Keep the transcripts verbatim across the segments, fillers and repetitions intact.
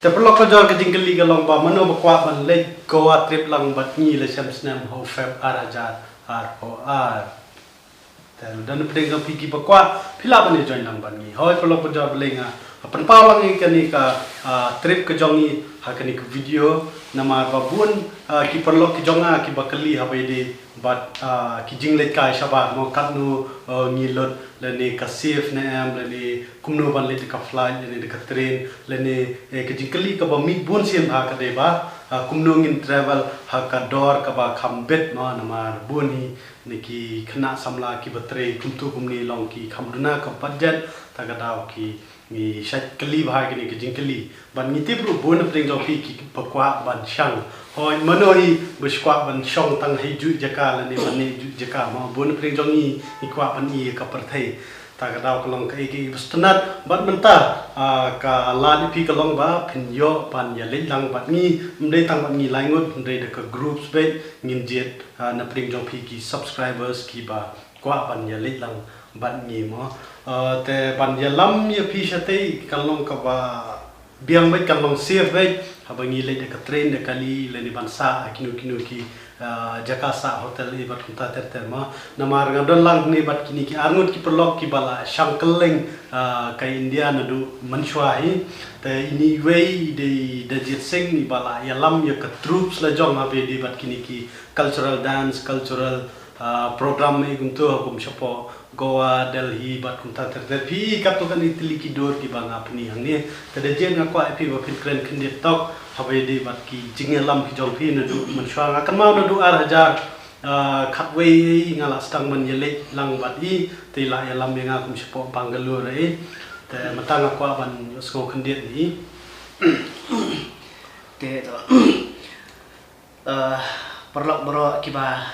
Te paralok parajor, ka jingkylli ka long ba mano ba kwah ban leit Goa trip lang bad ngi la shem snem ha u Feb ar hajar arphew ar. Te lada na pdeng jong phi kiba kwah, phi lah ban ïa join lang bad ngi. Hooid paralok parajor, balei nga pynpaw lang ïa kane ka, ah, trip ka jong ngi ha kane ka video, namar ba bun, ah, ki paralok ki jong nga kiba kylli haba ïadei bad, ah, ki jingleit kai shabar, mo, katno, ah, ngi lut, lane ka safe ne em, lane kumno ban leit da ka flight lane da ka train, lane, eh, ka jingkylli kaba mih bun sien bha ka dei ba, ah, kumno ngin travel ha ka dor kaba kham bit, mo, namar bun hi na ki khynnah samla kiba trei kumto kumne long ki kham duna ka budget, ta ka daw ki ngi shait kylli bha kine ki jingkylli. Bad ngi tip ruh bun na pdeng jong phi kiba kwah ban shang. Hooid, mano hi ba shu kwah ban shong tang ha juh jaka lane ban leit juh jaka, mo, bun na pdeng jong ngi ngi kwah ban ïa ka pyrthei. Ta ka daw ka long kaei kaei ba sngewtynnat bad mynta, ah, ka lad ïa phi ka long ba phin ïoh ban ïaleit lang bad ngi, ym dei tang bad ngi lai ngut, hynrei da ka groups beit ngin jied, ah, na pdeng jong phi ki subscribers kiba kwah ban ïaleit lang bad ngi, mo. Ah, te ban ïalam ïa phi shatei kan long kaba biang beit, kan long safe beit haba ngi leit da ka train, da ka kali, lane ban sah ha kino kino ki, ah, jaka sah hotel, eh, bad kumta ter ter, mo. Namar nga don lang hangne bad kine ki arngut ki paralok kiba la shang kylleng, ah, ka India naduh mynshuwa hi. Te ine iwei i dei Dajit Singh, iba la ïalam ïa ka troops la jong haba ïadei bad kine ki cultural dance, cultural, ah, program, eh, kumto ha kum shapoh Goa, Delhi bad kumta ter ter. Phi katto katne tylli ki dur kiba nga pyni hangne. Te Dajit, nga kwah ïa phi ba phin kren khyndiat tok haba ïadei bad ki jingïalam ki jong phi naduh mynshuwa. Nga kynmaw naduh ar hajar, ah, khatwei nga la sdang ban ïaleit lang bad i, te i la ïalam ïa nga kum shapoh Bangalore, eh. Te mynta nga kwah ban ïohsngew khyndiat na i. Te to. Eh, paralok baroh kiba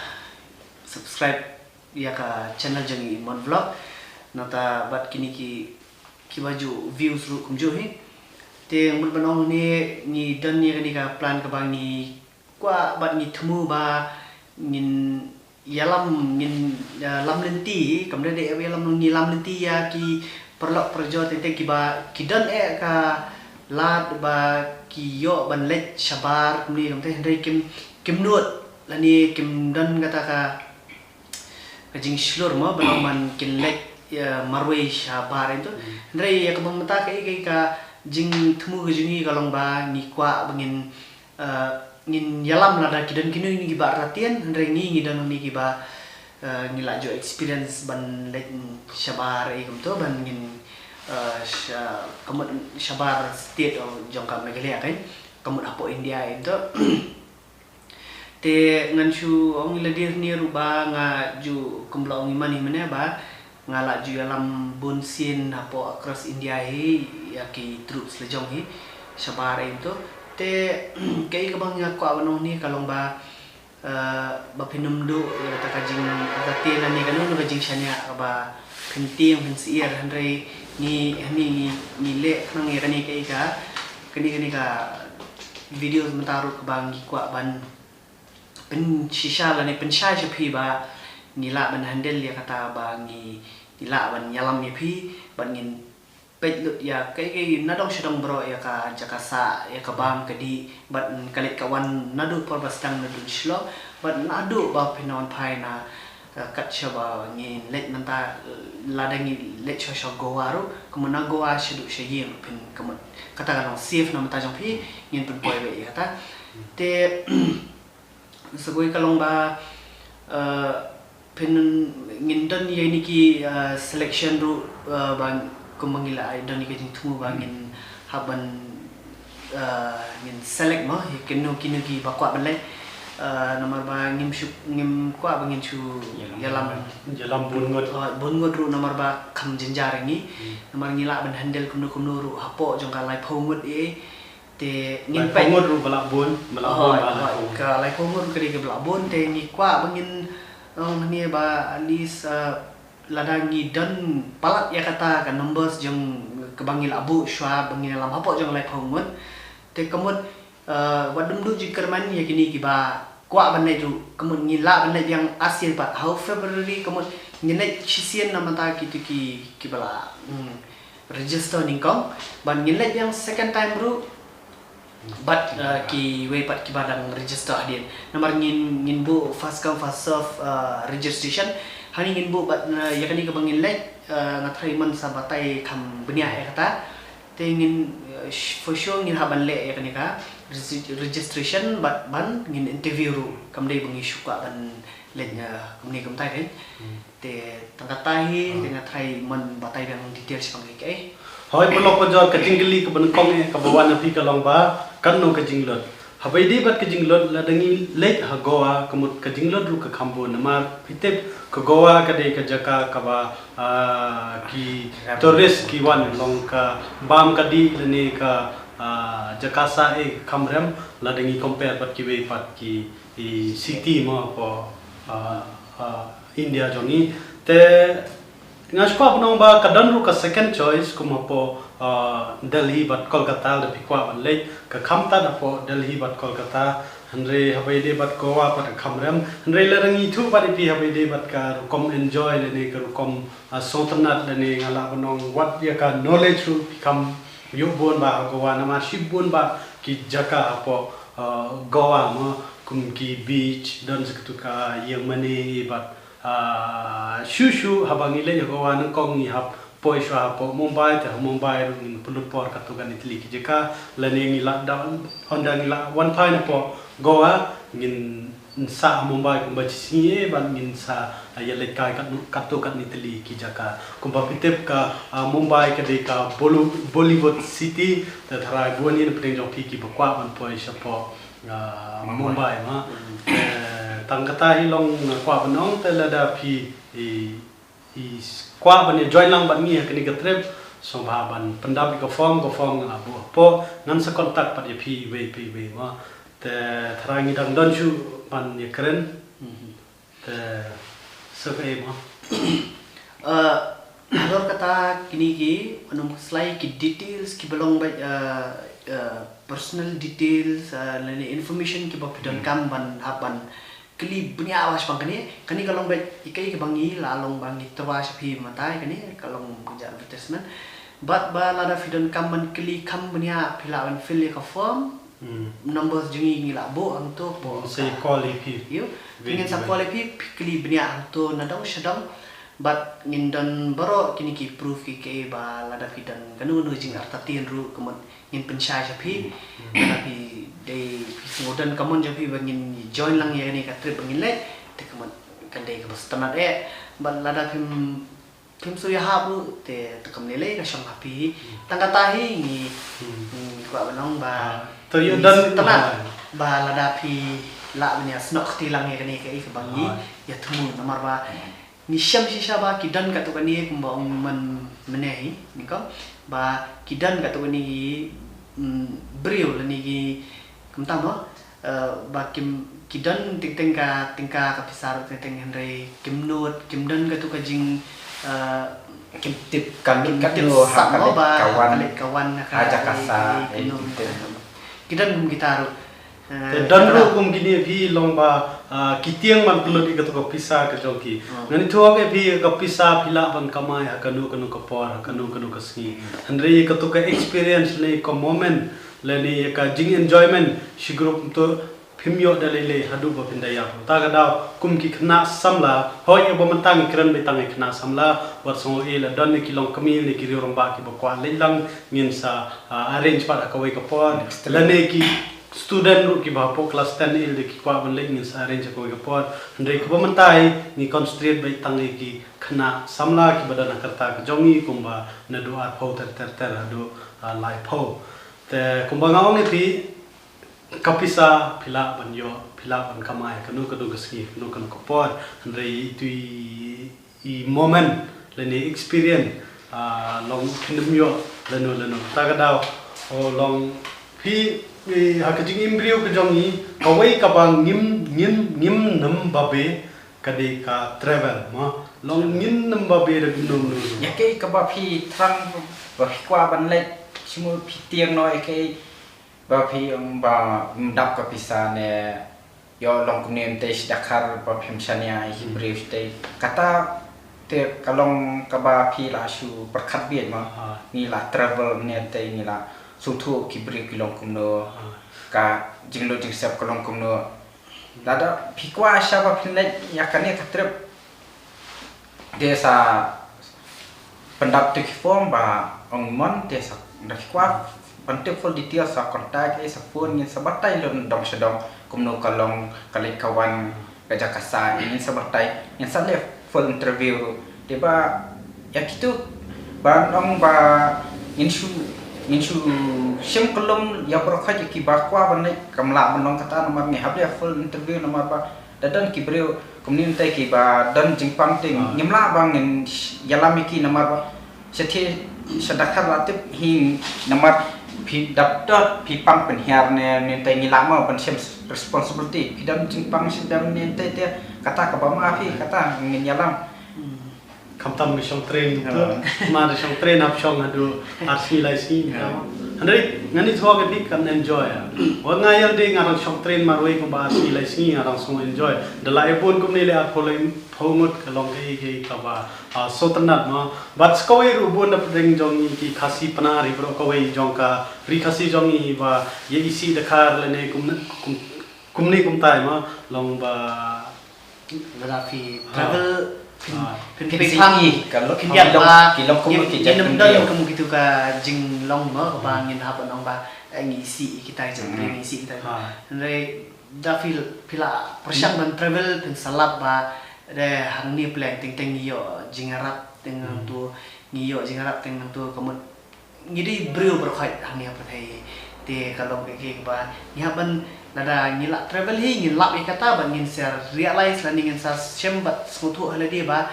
subscribe ïa ka channel jong i Mon Vlog, nangta bad kine ki, kiba ju views ruh kumjuh hi. Te mut ban ong ne ngi don ïa kane ka plan kaba ngi kwah bad ngi thmu ba ngin ïalam, ngin, eh, lam lynti, kam dei dei ïalam, ngi lam lynti ïa ki paralok parajor teng teng kiba ki don eh ka lad ba ki ïoh ban leit shabar kumne, kam te hynrei kim, kim nud lane kim don kata ka, ka jingshlur, mo, ba long ban kin leit, eh, marwei shabar ïa to. Hmm. Hynrei ïa kaba mynta kaei kaei ka jingthmu ka jong ngi ka long ba ngi kwah ba ngin, eh, ngin ïalam lada ki don kino kino kiba artatien, hynrei ngi ngi don hangne kiba, eh, ngi la ju experience ban leit shabar, eh, kumto ban ngin, eh, sha, ka mut shabar state jong ka Meghalaya kan, ka mut hapoh India, eh, kumto. Te ngan shu ong ïa lade hangne ruh ba nga ju, kumba la ong i Man hi mynne ba nga la ju ïalam bun sien hapoh across India hi ïa ki troops la jong hi shabar, eh, kumto. Te kaei kaba nga kwah ban ong hangne ka long ba, eh, ba phin ym duh ïa kata ka jingartatien lane kano kano ka jingshaniah kaba phin tieng phin syier, hynrei ngi, ngi, ngi leh khnang ïa kane kaei ka, kane, kane ka video mynta ruh kaba ngi kwah ban pynshisha lane pynshai sha phi ba ngi lah ban handle ïa kata, ba ngi, ngi lah ban ïalam ïa phi bad ngin peit lut ïa kaei kaei nadong shadong baroh, ïa ka jaka sah, ïa ka bam ka dih, bad ka leit ka wan naduh por ba sdang naduh shilor, bad naduh ba phin wan phai na, eh, kat shaba ngin leit mynta, eh, lada ngi leit sha, sha Goa ruh, ka mut na Goa shaduh sha ïing ruh phin, ka mut kata ka long safe na bynta jong phi, ngin pynpoi beit ïa kata. Te sa kawei ka long ba, eh, phin, ngin don ïa kine ki, eh, selection ruh, eh, ba kumba ngi la ai don ïa ka jingthmu ba ngin hap ban, eh, ngin select, mo, ïa kino kino kiba kwah ban leit. Eh, namar ba ngim shu, ngim kwah ba ngin shu ïalam, ïalam bun ngut, eh, bun ngut ruh, namar ba kham jynjar ïa ngi. Hmm. Namar ngi lah ban handle kumno kumno ruh hapoh jong ka laiphew ngut, eh. Te ngin peit. Laiphew ngut ruh ba lah bun, ba lah bun, hooid, ba hooid, laiphew ngut. Ka laiphew ngut ruh ka dei kaba lah bun, te ngi kwah ba ngin, eh, ong hangne ba at least, eh, lada ngi don palat ïa kata ka numbers jong kaba ngi la buh shuwa ba ngin ïalam hapoh jong ka laiphew ngut. Te ka mut, eh, wat dum duh jingkyrmen ïa kine kiba kwah ban leit ruh, ka mut ngi lah ban leit biang arsien pat ha u February, ka mut ngin leit shisien na bynta kito ki, kiba la, hmm, register nyngkong, bad ngin leit biang second time ruh Bad uh, kiwei pat kiba dang register hadien. Namar ngin ngin buh first come first serve uh, registration. Hangne ngin buh bad uh, ïa kane kaba ngin leit uh, nga tharai man sa batai kham bniah ïa kata. Te ngin uh, sh- for sure ngin hap ban leh ïa kane ka regi- registration bad ban ngin interview ruh. Kam dei ba ngi shu kwah ban leit uh, kumne kumtai kan. Te tang kata hi te nga tharai man batai biang detail shaphang ïa kaei. Hoi, paralok parajor, ka jingkylli kaba nyngkong eh kaba wan na phi ka long ba katno ka jinglut. Haba ïadei bad ka jinglut, lada ngi leit ha Goa, ka mut ka jinglut ruh ka kham bun namar phi tip ka Goa ka dei ka jaka kaba ah, ki tourist ki wan long ka bam ka dih lane ka ah, jaka sah eh kham rem lada ngi compare bad kiwei pat ki i city mo hapoh ah, ah, India jong ngi. Te nga shu kwah ban ong ba ka don ruh ka second choice kum hapoh ah, Delhi bad Kolkata, lada phi kwah ban leit ka kham tad hapoh Delhi bad Kolkata. Hynrei haba ïadei bad Goa pat ka kham rem. Hynrei lada ngi ithuh pat ïa phi haba ïadei bad ka rukom enjoy lane ka rukom ah, sngewtynnat lane nga lah ban ong wat ïa ka knowledge ruh phi kham ïoh bun bah ha Goa namar shibun bah ki jaka hapoh ah, Goa mo kum ki beach, don sa katu ka ïing mane bad ah, shuh shuh haba ngi leit ha Goa nyngkong ngi hap poi shuwa hapoh Mumbai, te ha Mumbai ruh ngin pynlut por katto katne tylli ki jaka lane ngi lah da, ynda ngi lah wan phai napoh Goa ngin sah ha Mumbai kumba shi sngi eh bad ngin sa ah, ïaleit kai katno katto katne tylli ki jaka. Kumba phi tip ka ah, Mumbai ka dei ka Bolly- Bollywood city, te tharai bun ïa na pdeng jong phi kiba kwah ban poi shapoh ah, Mumbai. Mumbai ma. Eh, tang kata hi long nga kwah ban ong te lada phi i, i kwah ban ïa join lang bad ngi ha kane ka trip, sngewbha ban pyndap ïa ka form, ka form nga la buh hapoh, ngan sa contact pat ïa phi iwei pa iwei ma. Te tharai ngi dang don shuh ban ïakren. Te sa kaei mo. Uh, halor kata kine ki, wan ym khuslai ki details kiba long bad uh, uh, personal details uh, lane information kiba phi donkam ban hap ban kylli bniah ba shaphang kane. Kane ka long bad ïa kaei kaba ngi la long ba ngi tyrwa sha phi mynta, kane ka long ka advertisement. Bad ba lada phi donkam ban kylli kham bniah phi lah ban fill ïa ka form. Numbers jong ngi ngi lah buh hangto, buh. Sa call ïa phi. Ïa, ngin sa call ïa phi, phi kylli bniah hangto naduh sha dong. Bad ngin don baroh kine ki proof ki, kiba lada phi don kano kano jingartatien ruh ka mut ngin pynshai sha phi. Lada phi dei phi sngewdon ka mon jong phi ba ngin join lang ïa kane ka trip ba ngin leit, te ka mut kan dei kaba sngewtynnat eh. Bad lada phim phim shu ïahap ruh te, te kam lei lei ka shong ha phi. Tang kata hi ngi, ngi kwah ban ong ba to ïoh ngi don sngewtynnat ba lada phi lah ban ïasnoh kti lang ïa kane kaei kaba ngi ïa thmu namar ba ngi shem shisha ba ki don katto katne kumba ong man mynne hi, ngi kong ba ki don katto katne ki briew lane ki kumta mo. Uh, ba kim ki don teng teng ka teng ka ka pisa ruh teng teng hynrei kim nud kim don katu ka jing uh, kim tip ka lut katno ha ka leit ka wan ha ka jaka sah. Ki don kum kita ruh. Te don ruh kum kine phi long ba uh, ki tieng ban pynlut ïa katu ka pisa ka jong ki. Ngan ïathuh ïa phi ka pisa phi lah ban kamai ha kano kano ka por ha kano kano ka sngi. Hynrei katu ka experience ne ka moment lane ïa ka jing enjoyment shi group to phim ïoh da lei lei haduh ba phin da ïap. Ta ka daw kum ki khynnah samla, hoi ïa ba mynta ngi kren beit tang ïa khynnah samla, wat sngew ei la don ne ki longkmie ne ki riew rangbah kiba kwah leit lang ngin sa uh, arrange pat ha kawei ka por. Lane ki student ruh kiba hapoh class ten ei la ki kwah ban leit ngin sa arrange ha kawei ka por. Hynrei kaba mynta hi ngi concentrate beit tang ïa ki khynnah samla kiba don ha ka rta ka jong ngi kumba naduh arphew ter ter ter haduh uh, laiphew. Te kumba nga ong ïa phi ka pisa phi lah ban ïoh, phi lah ban kamai kano kano ka sngi, kano kano ka por. Hynrei itu i, i moment lane experience uh, long phin ym ïoh lano lano. Ta ka daw o long phi ha ka jingim briew ka jong ngi kawei kaba ngim ngim ngim nym babe ka dei ka travel mo. Long ngin nym babe da kino kino. Ïa kei kaba phi thrang ba phi kwah ban leit shu phi tieng noh ïa kei ba phi ong ba ym dap ka pisa ne ïoh long kumne ym tei shi dakhar ba phim shaniah ïa ki briew shatei. Kata te ka long kaba phi la shu pyrkhat beit mo. Ngi la travel ne tei ngi la sngewthuh ki briew ki long kumno, ka jinglut jingsep ka long kumno. Lada phi kwah shaba phin leit ïa kane ka trip, te sa pyndap te ki form ba ong mon, te sa da phi kwah ban tip full details sa contact, eh, sa phone, ngin sa batai lem dong sha dong kumno ka long, ka leit ka wan, ka jaka sah, ngin sa batai, ngin sa leh full interview ruh. Te ba ïa kitu ba ong ba ngin shu, ngin shu shim kyllum ïa baroh khoit ïa kiba kwah ban leit, kam lah ban long kata namar ngi hap leh full interview namar ba da don ki briew kumne mynta kiba don jingpang te ngim lah ba ngin ïalam ïa ki namar ba sha te sha Dakar la tip hi namar phi dap dot phi pang pynhiar ne mynta ngi lah mo ban shim responsibility, phi don jingpang sha dam ne mynta te kata kaba ma phi kata ngin ïalam. Khamtam ka shong train tu. Ma da shong train hap shong haduh ar sngi lai sngi. Hynrei ngani thwa ka dik kan enjoy. Wa nga ïa dei nga dang shong train marwei kumba ar sngi lai sngi nga dang song enjoy. Da la epon kumne le ar pholem phongut ka long kaei kaei kaba ah, sngewtynnat ma. Bad sa kawei ruh bun na pdeng jong ngi ki Khasi Pnar hi baroh kawei jong ka ri Khasi jong ngi ba ïa isi Dakar lane kum, kum, kumne kumtai ma long ba Lada phi travel phin phin peit pang ka lok phin ïa ba ki lok kum ki jat kum don kum kitu ka jinglong ma ba ngin hap nong ba ngi si kita jat ngi si kita. Hynrei da phi phi la pyrshang ban travel phin sa lap ba de hangne pleng teng teng ïoh jingïarap teng nang tu ngi ïoh jingïarap teng nang tu ka mut ngi dei briew baroh khoit hangne ha pyrthei. Te ka long kaei kaei kaba ngi hap ban lada ngi la travel hi ngi lap ïa kata bad ngin sa realize lane ngin sa shem bad sngewthuh ha lade ba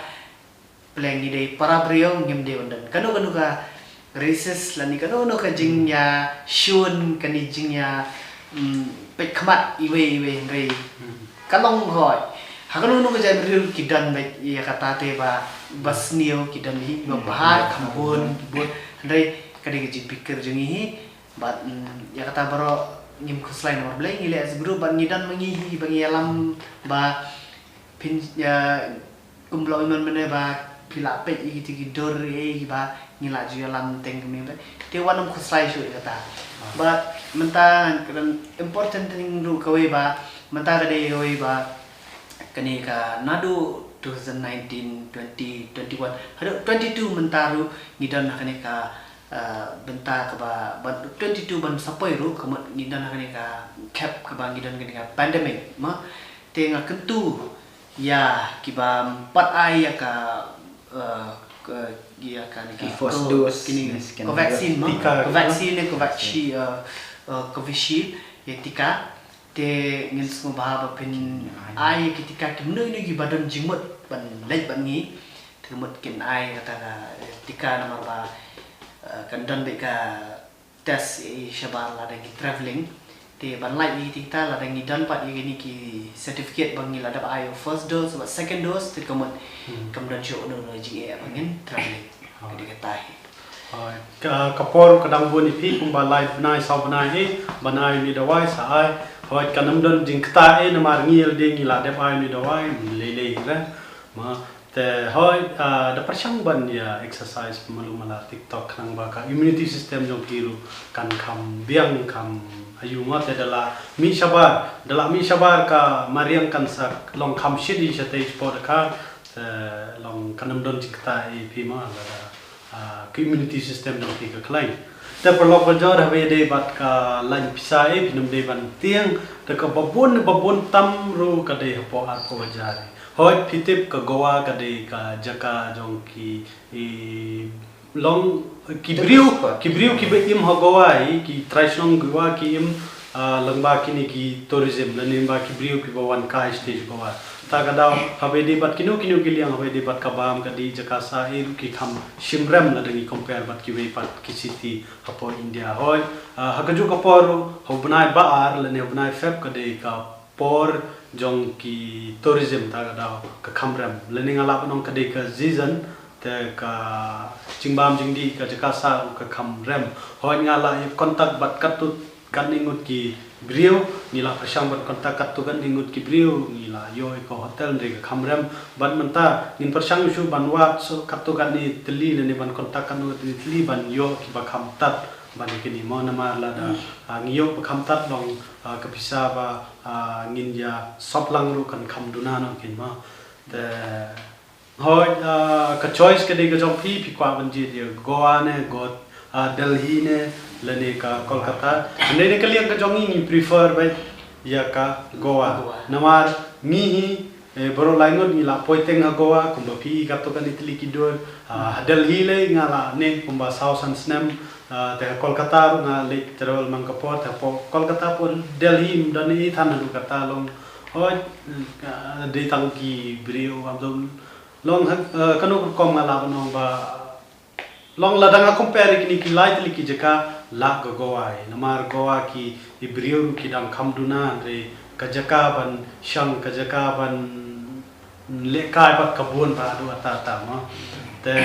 pleng ngi dei para briew ngim dei ban don kano kano ka races lane kano kano ka jingïashun kane jingïa peit khmat iwei iwei hynrei ka long hoi. Ha kano kano ka jaitbynriew ki don bad ïa kata te ba ba sniew ki don hi ba bha kham bun bun hynrei ka dei ka jingpikir jong ngi hi bad ïa kata baroh ngim khuslai namar Blei ngi leh as group bad ngi don ma ngi hi ba ngi ïalam ba phin ïa kum blok iman mane ba phi la peit ïa kiti ki dur ïa ki ba ngi la ju ïalam teng kumne te wan ym khuslai shuh ïa kata. Bad mynta ka important thing ruh kawei ba mynta ka dei kawei ba kane ka naduh two thousand nineteen, twenty, twenty-one haduh twenty-two mynta ruh ngi don ha kane ka bynta kaba ban twenty-two ban sa poi ruh ka mut ngi don ha kane ka khep kaba ngi don kane ka pandemic ma. Te nga kyntu ïa kiba pat ai ïa ka ïa ka ki first dose kini Covaxin ma Covaxin ne Covaxin Covishield ïa tika. Te ngin sngewbha ba phin ai ki tika ki mnu inu ki ba don jingmut ban leit ban ngi. Te mut kin ai kata ka tika namar ba kan don bad ka test i shabar lada ngi traveling. Te ban lait i tika lada ngi don pat i kini ki certificate ba ngi la dap ai first dose bad second dose te ka mut kam don shuh no no jing e ba ngin traveling. Ka dei kata hi. Ka por ka dang bun ïa phi kumba lai bnai saw bnai hi ban ai uni dawai sa ai. Hoi kan ym don jingkta eh namar ngi ïa lade ngi la dep ai uni dawai lei lei re. Ma te hoi da pyrshang ban ïa exercise malu mala TikTok khnang ba ka immunity system jong phi ruh kan kham biang kham ayu ma te da la mih shabar da la mih shabar ka mariang kan sa long kham shit i shatei sport ka te long kan ym don jingkta ïa phi ma la da. Ka immunity system jong phi ka khlaiñ. Te paralok bajor haba ïadei bad ka lain pisa eh phin ym dei ban tieng te ka babun babun tam ruh ka dei hapoh arphew hajar. Hooid phi tip ka Goa ka dei ka jaka jong ki long ki briew ki briew kiba im ha Goa hi ki trai shnong Goa ki im lyngba kine ki tourism lane ba ki briew kiba wan kai sha Goa. Ta ka daw haba ïadei bad kino kino ki liang haba ïadei bad ka bam ka dih jaka sah eh ruh ki kham shim rem lada ngi compare bad kiwei pat ki city hapoh India. Hooid ha kajuh ka por ruh ha u bnai ba ar lane ha u bnai Feb ka dei ka por jong ki tourism ta ka daw ka kham rem lane nga lah ban ong ka dei ka season te ka jingbam jingdih ka jaka sah ruh ka kham rem. Hooid nga lah ïa contact bad katto katne ngut ki briew ngi la pyrshang ban contact katto katne ngut ki briew ngi la ïoh ïa ka hotel hynrei ka kham rem bad mynta ngin pyrshang shuh ban wad shuh katto katne tylli lane ban contact katto katne tylli ban ïoh kiba kham tad Ban ïa kine mo namar lada, ah, ngi ïoh ba kham tad long, ah, ka pisa ba, ah, ngin ïa sop lang ruh kan kham duna noh kine mo. Te hooid, ah, ka choice ka dei ka jong phi, phi kwah ban jied ïa Goa ne, Go-, ah, Delhi ne, lane ka Kolkata. Hynrei na ka liang ka jong ngi ngi prefer beit ïa ka Goa. Goa. Namar ngi hi, eh, baroh lai ngut ngi la poi teng ha Goa, kumba phi katto katne tylli ki dur. Ah, ha Delhi lei nga la ne kumba saw san snem, ah, te ha Kolkata ruh nga leit travel man ka por, te hapoh Kolkata hapoh Delhi ym don ei than haduh katta long. Hooid, ah, dei tang ki briew, am dum long ha, eh, kano ka rukom nga lah ban ong ba long lada nga compare ïa kine ki lai tylli ki jaka lah ka Goa, eh. Namar Goa ki, ki briew ruh ki dang kham duna, hynrei ka jaka ban shong, ka jaka ban lehkai pat ka bun bha haduh katta katta mo. Te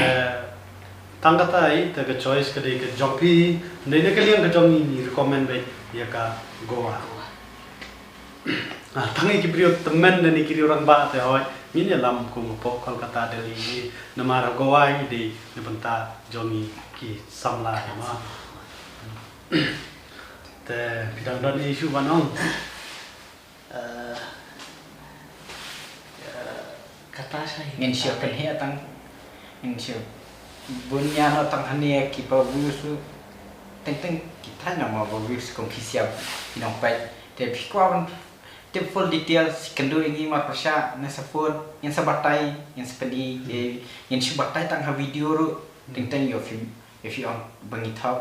tang katta hi, te ka choice ka dei ka jong phi, hynrei na ka liang ka jong ngi ngi recommend beit ïa ka Goa. Ah, tang ïa ki briew tymmen lane ki briew rangbah te hooid ngin ïalam kum hapoh Kolkata, Delhi, namar ha Goa hi dei na bynta jong ngi ki samla hi mo. Te phi dang don ei shuh ban ong? Eh, eh, kata sha hi. Ngin shu pynheh tang, ngin shu bun ïa no tang hangne ki ba views ruh. Teng teng kita na ma ba views kong ki siap nong peit. Te phi kwah ban tip full details, kynduh ïa ngi marpyrshah, ngin sa phone, ngin sa batai, ngin sa pyni, eh, ngin shu batai tang ha video ruh. Teng teng ïoh phi, ïoh phi ong ba ngi thaw.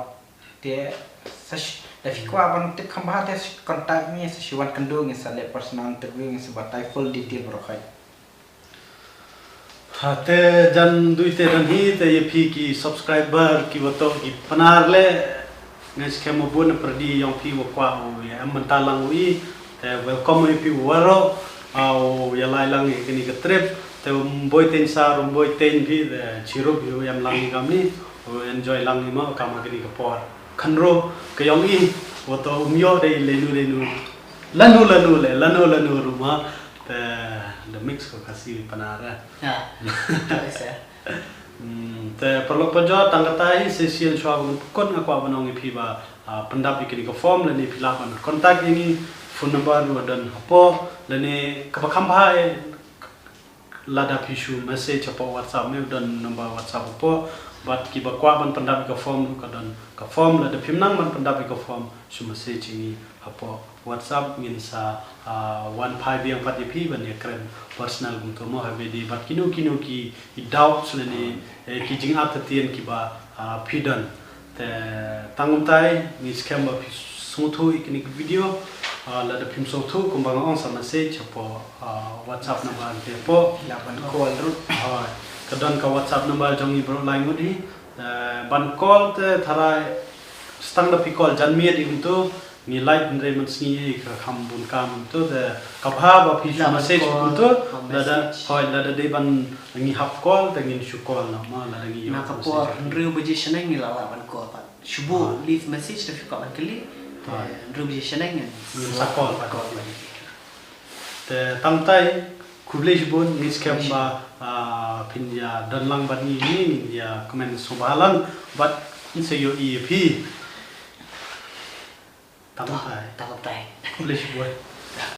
Te sa sh-, da phi kwah ban tip kham bha te sa contact ngi, sa shu wan kynduh, ngin sa leh personal interview, ngin sa batai full detail baroh khoit. Ha, te jan dui te don hi, te ïa phi ki subscriber ki ba toh ki Pnar leh, nga skhem ba bun na pyrdi jong phi wa kwah u ïa em bynta lang u i, te welcome ïa phi waroh, ah, u ïa lai lang ïa kane ka trip, te um boi teiñ sar, um boi teiñ phi, te chirup ïa u em lang ïa kamni, u enjoy lang ïa ma kam ha kane ka por. Khanro ka jong i, wa toh um ïoh dei lenu lenu. Lanu lanu le, lanu lanu ruh ma. Te the mix ko Khasi Pnar eh. Ya. Choice eh. Hmm, te paralok parajor tang kata hi session shuwa ban pynkut nga kwah ban ong ïa phi ba, ah, pyndap ïa kine ka form lane phi lah ban contact ïa ngi, phone number ruh don hapoh lane kaba kham bha eh lada phi shu message hapoh WhatsApp, me don number WhatsApp hapoh, bad kiba kwah ban pyndap ïa ka form ruh ka don ka form, lada phim nang ban pyndap ïa ka form shu message ïa ngi hapoh WhatsApp, ngin sa, ah, wan phai biang pat ïa phi ban ïa kren personal kumto mo ha video, bad kino kino ki, ki doubts lane, eh, ki jingartatien kiba, ah, phi don. Te tang kumtai ngi skhem ba phi sngewthuh ïa kine ki video, ah, lada phim sngewthuh kumba nga ong sa message hapoh, ah, WhatsApp number te hapoh. Lah ban call ruh. Hooid, ka don ka WhatsApp number jong ngi baroh lai ngut hi. Eh, ban call te tharai stang da phi call janmiet ïa kumto. Ngi lait hynrei mynsngi ei ka kham bun kam to te ka bha ba phi shu message kumto. Lada, hooid, lada dei ban ngi hap call te ngin shu call na ma lada ngi ïoh message. Na ka por hynriew baje shaneng ngi la lah ban call pat. Shu buh leave message te phi kwah ban kylli. Te hynriew baje shaneng ngin sa call pat. Te tang tai khublei shibun, ngi skhem ba, ah, phin ïa don lang bad ngi, ngin ïa kmen sngewbha lang bad ngin sa ïohi ïa phi. Tang tai. Tang tai. Khublei shibun.